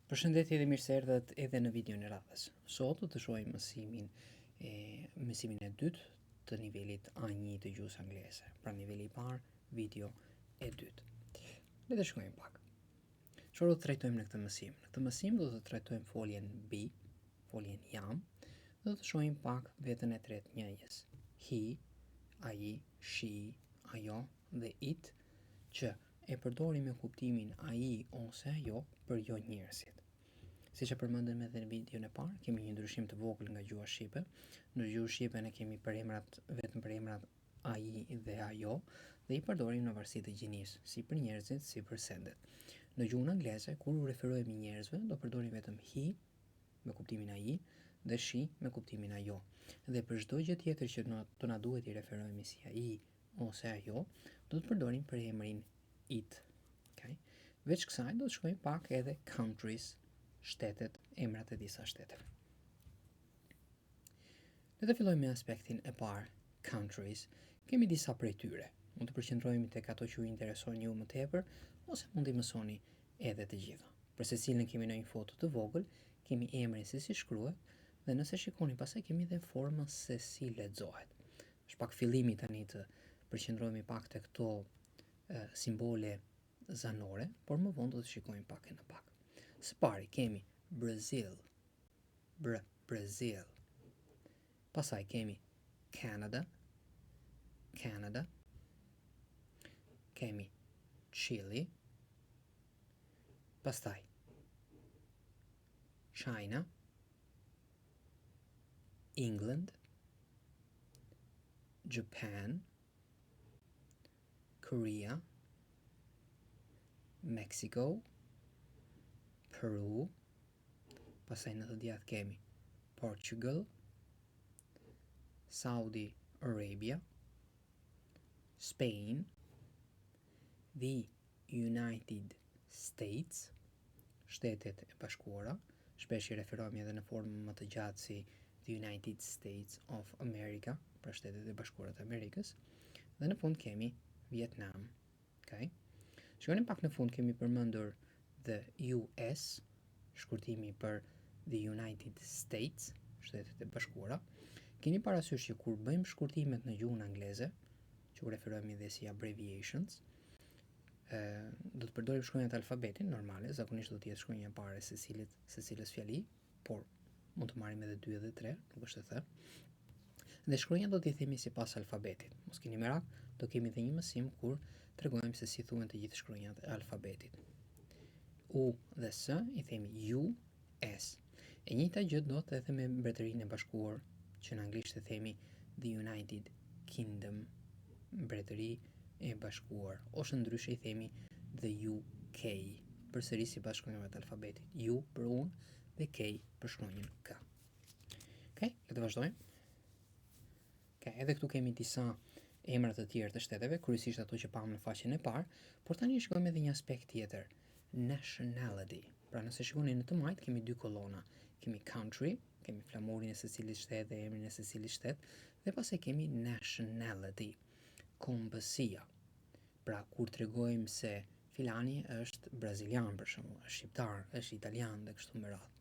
Përshëndetje dhe mirë se erdhët edhe në videon e radhës. Sot do të shohim mësimin e mësimin e dytë të nivelit A1 të gjuhës angleze. Pra niveli i parë, video e dytë. Le të shikojmë pak. Çfarë do të trajtojmë në këtë mësim? Në këtë mësim do të trajtojmë foljen be, foljen jam, dhe do të shohim pak vetën e tretë njëjës. He, ai, she, ajo dhe it, që e përdorim me kuptimin ai ose ajo për jo njerëzit. Siç e përmendëm edhe në videon e parë, kemi një ndryshim të vogël nga gjuha shqipe. Në gjuhën shqipe ne kemi përemrat vetëm përemrat ai dhe ajo dhe i përdorim në varësi të gjinisë, si për njerëzit, si për sendet. Në gjuhën angleze, kur u referohemi njerëzve, do përdorim vetëm he me kuptimin ai dhe she me kuptimin ajo. Dhe për çdo gjë tjetër që do na duhet i referohemi si ai ose ajo, do të përdorim përemrin it. Okay? Veç kësaj do të shkojmë pak edhe countries, shtetet, emrat e disa shteteve. Le të fillojmë me aspektin e parë, countries. Kemi disa prej tyre. Mund të përqendrohemi tek ato që ju interesojnë ju më tepër ose mund t'i mësoni edhe të gjitha. Për secilën kemi në një foto të vogël, kemi emrin se si shkruhet dhe nëse shikoni pastaj kemi edhe formën se si lexohet. Është pak fillimi tani të përqendrohemi pak te këto e, simbole zanore, por më vonë do të shikojmë pak e në pak. Së pari kemi Brazil, Br Brazil. Pastaj kemi Canada, Canada. Kemi Chile. Pastaj China, England, Japan, Korea, Mexico, Peru, pastaj në të djathtë kemi Portugal, Saudi Arabia, Spain, the United States, Shtetet e Bashkuara, shpesh i referohemi edhe në formë më të gjatë si The United States of America, pra Shtetet e Bashkuara të Amerikës, dhe në fund kemi Vietnam. Okay? Shikoni pak në fund kemi përmendur the US, shkurtimi për the United States, Shtetet e Bashkuara. Keni parasysh që kur bëjmë shkurtimet në gjuhën angleze, që u referohemi dhe si abbreviations, do të përdorim shkronjat e alfabetit normale, zakonisht do të jetë shkronja e parë e secilit secilës fjali, por mund të marrim edhe 2 edhe 3, nuk është e thënë. Dhe shkronjat do t'i themi sipas alfabetit. Mos keni merak, do kemi edhe një mësim kur tregojmë se si thuhen të gjithë shkronjat e alfabetit. U dhe S i themi U, S. E njëjta gjë do të edhe me Mbretërinë e Bashkuar, që në anglisht e themi The United Kingdom, Mbretëri e Bashkuar, ose ndryshe i themi The UK, përsëri sipas shkronjave të alfabetit, U për unë dhe K për shkronjën K. Okej, le të vazhdojmë. Okej, edhe këtu kemi disa emra të tjerë të shteteve, kryesisht ato që pamë në faqen e parë, por tani shikojmë edhe një aspekt tjetër, nationality. Pra nëse shikoni në të majtë kemi dy kolona. Kemi country, kemi flamurin e secilit shtet dhe emrin e secilit shtet, dhe pastaj kemi nationality, kombësia. Pra kur tregojmë se filani është brazilian për shembull, është shqiptar, është italian dhe kështu me radhë.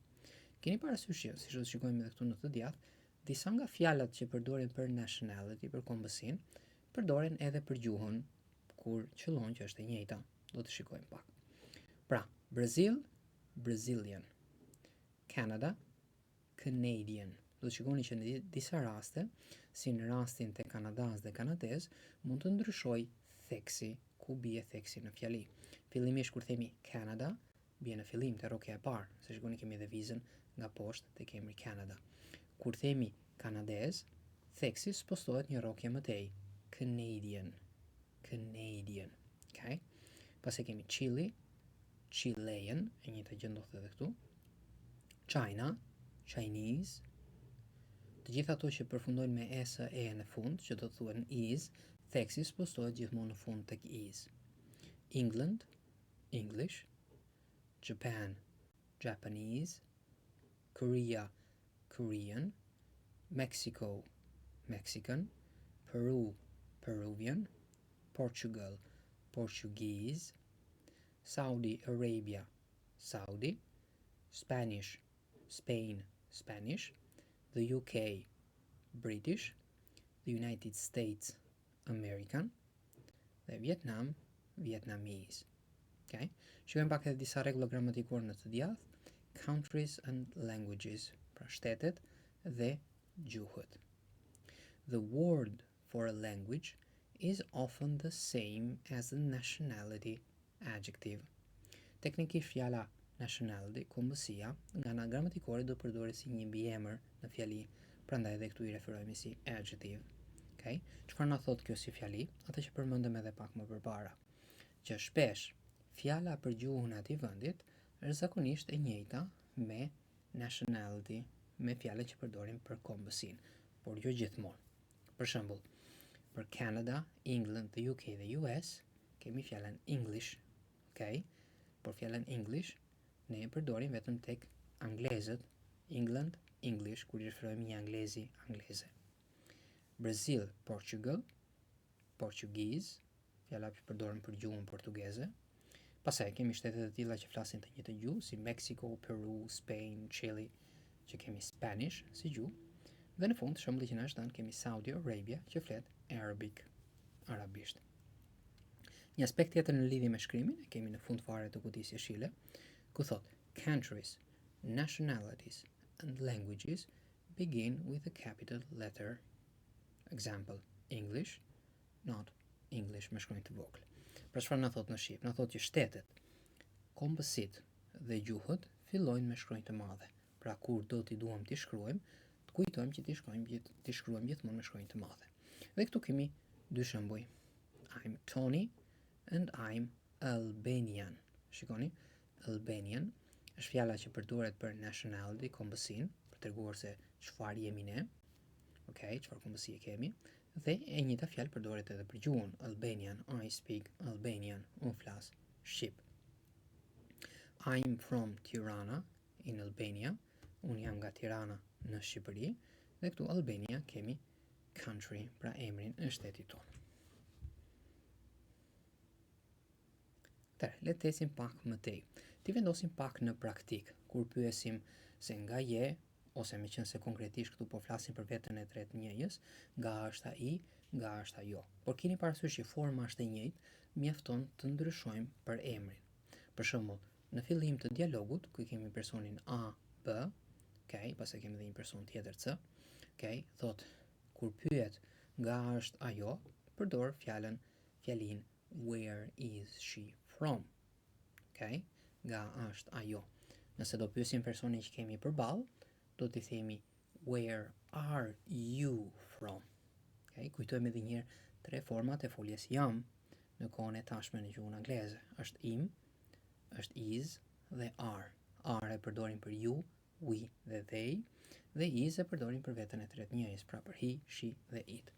Keni parasysh që, siç do të shikojmë edhe këtu në të djathtë, disa nga fjalët që përdoren për nationality, për kombësinë, përdoren edhe për gjuhën kur qëllon që është e njëjta. Do të shikojmë pak. Pra, Brazil, Brazilian. Canada, Canadian. Do të shikoni që në disa raste, si në rastin të Kanadas dhe Kanadez, mund të ndryshoj theksi ku bie theksi në fjali. Fillimisht kur themi Canada, bie në fillim të rrokja e parë, se shikoni kemi edhe vizën nga poshtë tek emri Canada. Kur themi kanadez, theksi spostohet një rrokje më tej, Canadian, Canadian, okay? Pastaj kemi Chile, Chilean, e njëjta gjë ndodh edhe këtu. China, Chinese, të gjitha ato që përfundojnë me S e në fund, që do të thuhen is, theksi spostohet gjithmonë në fund tek is. England, English, Japan, Japanese, Korea, Korean, Mexico, Mexican, Peru, Peruvian, Portugal, Portuguese, Saudi Arabia, Saudi, Spanish, Spain, Spanish, the UK, British, the United States, American, dhe Vietnam, Vietnamese. Okay? Shikojmë pak edhe disa rregulla gramatikore në të djathtë, countries and languages, pra shtetet dhe gjuhët. The word for a language is often the same as the nationality adjective. Teknikisht fjala nationality, kombësia, nga ana gramatikore do përdoret si një mbiemër në fjali, prandaj edhe këtu i referohemi si adjective. Okay? Çfarë na thotë kjo si fjali? Atë që përmendëm edhe pak më përpara. Që shpesh fjala për gjuhën e atij vendit është zakonisht e njëjta me nationality, me fjalën që përdorim për kombësinë, por jo gjithmonë. Për shembull, për Canada, England, the UK dhe US kemi fjalën English, okay? Por fjalën English ne e përdorim vetëm tek anglezët, England, English, kur i referohemi një anglezi, angleze. Brazil, Portugal, Portuguese, fjala që përdorim për gjuhën portugeze. Pastaj kemi shtete të tilla që flasin të njëjtën gjuhë, si Mexico, Peru, Spain, Chile, që kemi Spanish si gjuhë. Dhe në fund, shembulli që na është dhënë, kemi Saudi Arabia që flet Arabic, arabisht. Një aspekt tjetër në lidhje me shkrimin e kemi në fund fare të kutisë jeshile, ku thot countries, nationalities and languages begin with a capital letter. Example, English, not English me shkronjë të vogël. Pra çfarë na thot në shqip? Na thot që shtetet, kombësit dhe gjuhët fillojnë me shkronjë të madhe. Pra kur do t'i duam t'i shkruajmë, të kujtojmë që t'i shkruajmë gjithë t'i shkruajmë gjithmonë me shkronjë të madhe. Dhe këtu kemi dy shembuj. I'm Tony and I'm Albanian. Shikoni, Albanian është fjala që përdoret për nationality, kombësinë, për treguar se çfarë jemi ne. Okej, çfarë kombësie kemi. Dhe e njëjta fjalë përdoret edhe për gjuhën, Albanian, I speak Albanian, unë flas shqip. I'm from Tirana in Albania, unë jam nga Tirana në Shqipëri, dhe këtu Albania kemi country, pra emrin e shtetit tonë. Atëherë, le të ecim pak më tej. T'i vendosim pak në praktikë, kur pyesim se nga je, ose meqenëse konkretisht këtu po flasim për vetën e tretë njëjës, nga është ai, nga është ajo. Por keni parasysh që forma është e njëjtë, mjafton të ndryshojmë për emrin. Për shembull, në fillim të dialogut, ku kemi personin A, B, okay, pastaj kemi edhe një person tjetër C, okay, thot kur pyet nga është ajo, përdor fjalën fjalinë where is she from? Okay? Nga është ajo. Nëse do pyesim personin që kemi përballë, do t'i themi where are you from? Okay? Kujtojmë edhe një herë tre format e foljes jam në kohën e tashme në gjuhën angleze. Është im, është is dhe are. Are e përdorim për you, we dhe they, dhe is e përdorim për vetën e tretë njëjës, pra për he, she dhe it.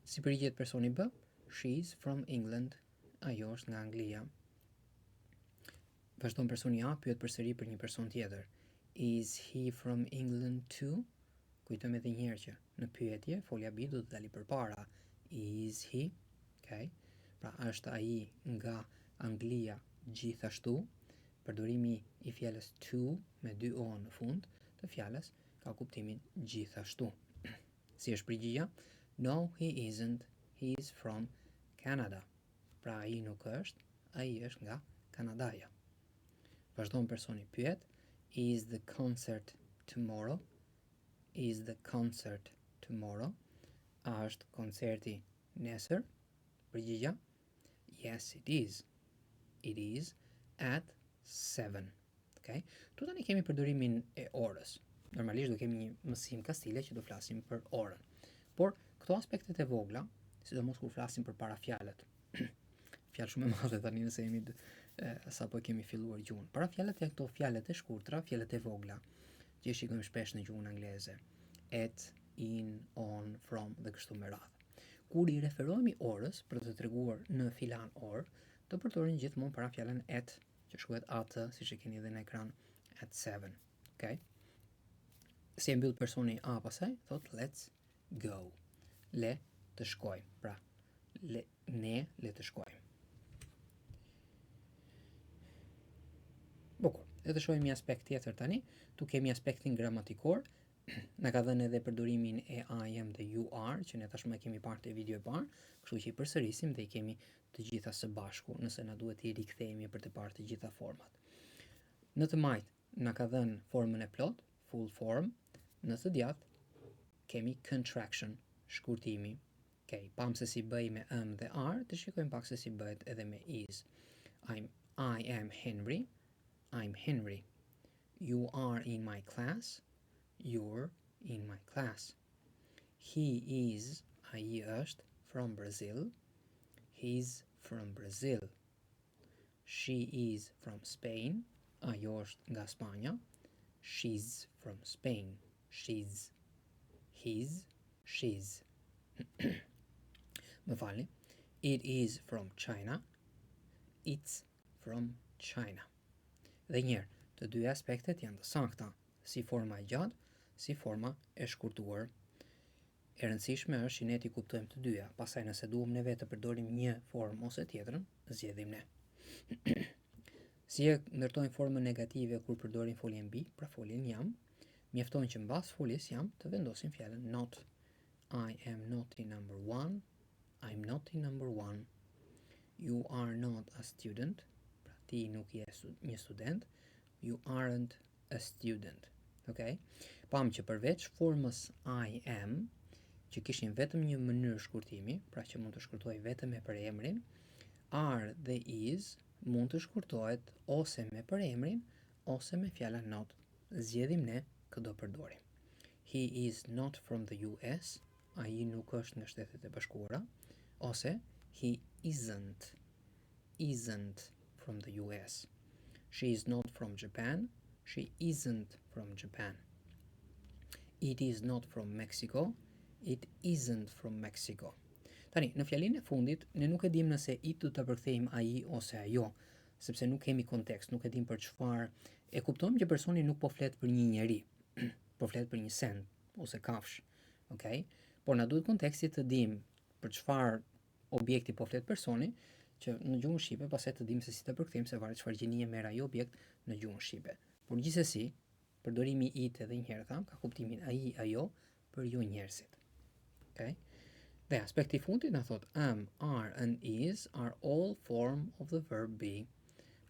Si përgjigjet personi B? She's from England. Ajo është nga Anglia. Vazhdon personi A, pyet përsëri për një person tjetër. Is he from England too? Kujtojmë edhe një herë që në pyetje folja be do të dali përpara. Is he? Okay. Pra është ai nga Anglia gjithashtu. Përdorimi i fjalës too me dy o në fund të fjalës ka kuptimin gjithashtu. Si është përgjigja? No, he isn't. He is from Canada. Pra ai nuk është, ai është nga Kanadaja. Vazhdon personi pyet, is the concert tomorrow? Is the concert tomorrow? A është koncerti nesër? Përgjigja? Yes, it is. It is at 7. Okay? Tu tani kemi përdorimin e orës. Normalisht do kemi një mësim kastile që do flasim për orën. Por këto aspektet e vogla, sidomos kur flasim për parafjalët. Fjalë shumë e madhe tani nëse jemi e, sapo kemi filluar gjuhën. Parafjalët janë këto fjalët e shkurtra, fjalët e vogla, që i shikojmë shpesh në gjuhën angleze. At, in, on, from dhe kështu me radhë. Kur i referohemi orës për të treguar në filan orë, do përdorim gjithmonë parafjalën at, që shkruhet at, siç e keni edhe në ekran, at 7. Okay? Si e mbyll personi A pasaj, thot let's go. Le të shkojmë. Pra, le, ne le të shkojmë. Bukur. Le të shohim një aspekt tjetër tani. Ktu kemi aspektin gramatikor. Na ka dhënë edhe përdorimin e I am dhe you are, që ne tashmë e kemi parë te video e parë, kështu që i përsërisim dhe i kemi të gjitha së bashku, nëse na duhet t'i rikthehemi për të parë të gjitha format. Në të majtë na ka dhënë formën e plotë, full form, në të djathtë kemi contraction, shkurtimi. Okej, pamë se si bëhej me am dhe are, të shikojmë pak se si bëhet edhe me is. I'm, I am Henry, I'm Henry. You are in my class, you're in my class. He is, ai është, from Brazil, he's from Brazil. She is from Spain, ajo është nga Spanja, she's from Spain, she's, he's, she's. Më falni. It is from China, it's from China. Dhe njëherë, të dy aspektet janë të sakta, si forma e gjatë, si forma e shkurtuar. E rëndësishme është që ne t'i kuptojmë të dyja, pastaj nëse duam ne vetë të përdorim një formë ose tjetrën, zgjedhim ne. si e ndërtojmë formën negative kur përdorim foljen be, pra foljen jam, mjafton që mbas foljes jam të vendosim fjalën not. I am not in number one, I'm not in number one. You are not a student, pra ti nuk je një student, you aren't a student. Okay? Pam që përveç formës I am, që kishin vetëm një mënyrë shkurtimi, pra që mund të shkurtohej vetëm me përemrin, are dhe is mund të shkurtohet ose me përemrin ose me fjala not. Zgjedhim ne kë do përdorim. He is not from the US, ai nuk është nga Shtetet e Bashkuara, ose he isn't, isn't from the US. She is not from Japan, she isn't from Japan. It is not from Mexico, it isn't from Mexico. Tani, në fjalinë e fundit, ne nuk e dim nëse it do ta përkthejmë ai ose ajo, sepse nuk kemi kontekst, nuk e dim për çfarë. E kuptojmë që personi nuk po flet për një njeri, po flet për një send ose kafshë, okay? Por na duhet konteksti të dim për çfarë objekti po flet personi, që në gjuhën shqipe pastaj të dim se si ta përkthejmë se varet çfarë gjinie merr ai objekt në gjuhën shqipe. Por gjithsesi, përdorimi i it edhe një herë tham, ka kuptimin ai, ajo për jo njerëzit. Okay? Dhe aspekti i fundit na thot am, are and is are all form of the verb be.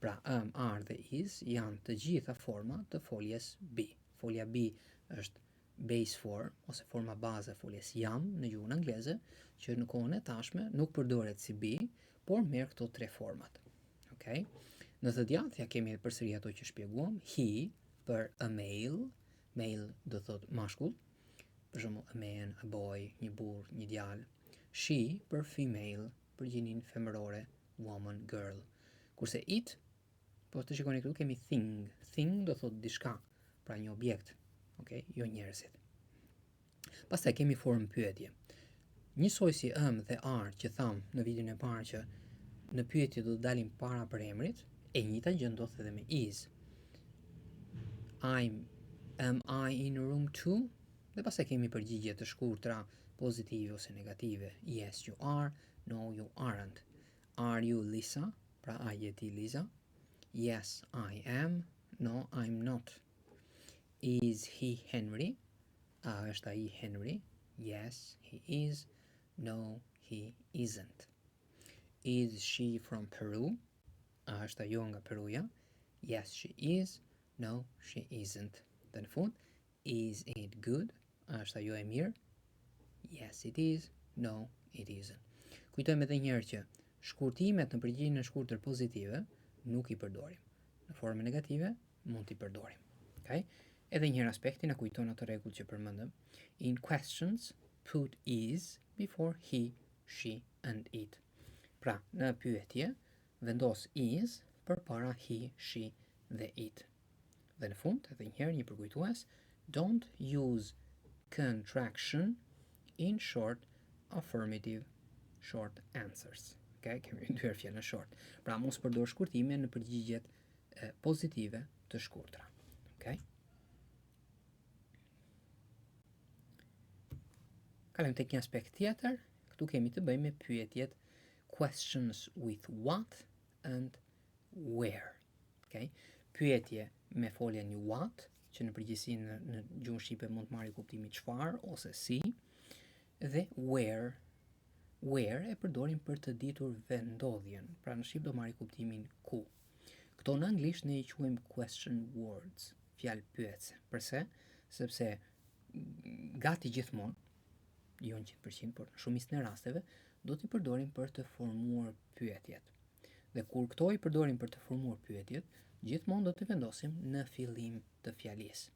Pra am, are dhe is janë të gjitha forma të foljes be. Folja be është base form ose forma bazë e foljes jam në gjuhën angleze, që në kohën e tashme nuk përdoret si be, por merr këto tre format. Okay? Në të djathtë ja kemi përsëri ato që shpjeguam, he për a male, male do thot mashkull, për shembull a man, a boy, një burr, një djalë. She për female, për gjinin femërore, woman, girl. Kurse it, po të shikoni këtu kemi thing. Thing do thot diçka, pra një objekt, okay? Jo njerëzit. Pastaj kemi formë pyetje. Njësoj si am dhe are që tham në videon e parë që në pyetje do të dalim para përemrit, e njëjta gjë ndodh edhe me is. I'm am I in room 2? Dhe pastaj kemi përgjigje të shkurtra, pozitive ose negative. Yes, you are. No, you aren't. Are you Lisa? Pra a je ti Lisa? Yes, I am. No, I'm not. Is he Henry? A është ai Henry? Yes, he is. No, he isn't. Is she from Peru? A është ajo nga Peruja? Yes, she is. No, she isn't. Dhe në fund, is it good? A është ajo e mirë? Yes, it is. No, it isn't. Kujtojmë edhe një herë që shkurtimet në përgjigjen e shkurtër pozitive nuk i përdorim. Në formë negative mund t'i përdorim. Okay? Edhe një herë aspekti na kujton atë rregull që përmendëm. In questions, put is before he, she and it. Pra, në pyetje, vendos is përpara he, she dhe it. Dhe në fund, edhe një herë një përkujtues, don't use contraction in short affirmative short answers. Okay, kemi dy herë fjalën short. Pra mos përdor shkurtime në përgjigjet pozitive të shkurtra. Okay? Kalojmë tek një aspekt tjetër. Këtu kemi të bëjmë me pyetjet questions with what and where. Okay? Pyetje me foljen what, që në përgjithësi në, në gjuhën shqipe mund të marrë kuptimin çfarë ose si, dhe where. Where e përdorim për të ditur vendndodhjen, pra në shqip do marrë kuptimin ku. Këto në anglisht ne i quajmë question words, fjalë pyetëse. Përse? Sepse gati gjithmonë, jo në 100%, por në shumicën e rasteve, do t'i përdorim për të formuar pyetjet. Dhe kur këto i përdorim për të formuar pyetjet, gjithmonë do t'i vendosim në fillim të fjalisë.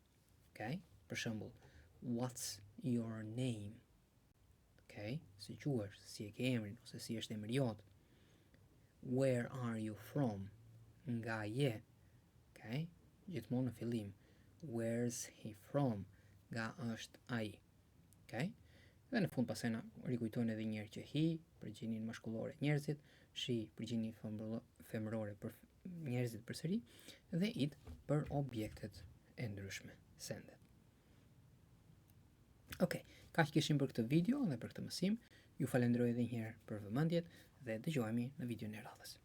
Okay? Për shembull, what's your name? Okay? Si quhesh, si e ke emrin ose si është emri jot? Where are you from? Nga je? Okay? Gjithmonë në fillim. Where's he from? Nga është ai? Okay? Dhe në fund pastaj na rikujtojnë edhe një herë që he për gjinin mashkullore njerëzit, she për gjinin femërore për njerëzit përsëri dhe it për objektet e ndryshme, sendet. Ok, kaq kishim për këtë video dhe për këtë mësim. Ju falenderoj edhe një herë për vëmendjet dhe dëgjohemi në videon e radhës.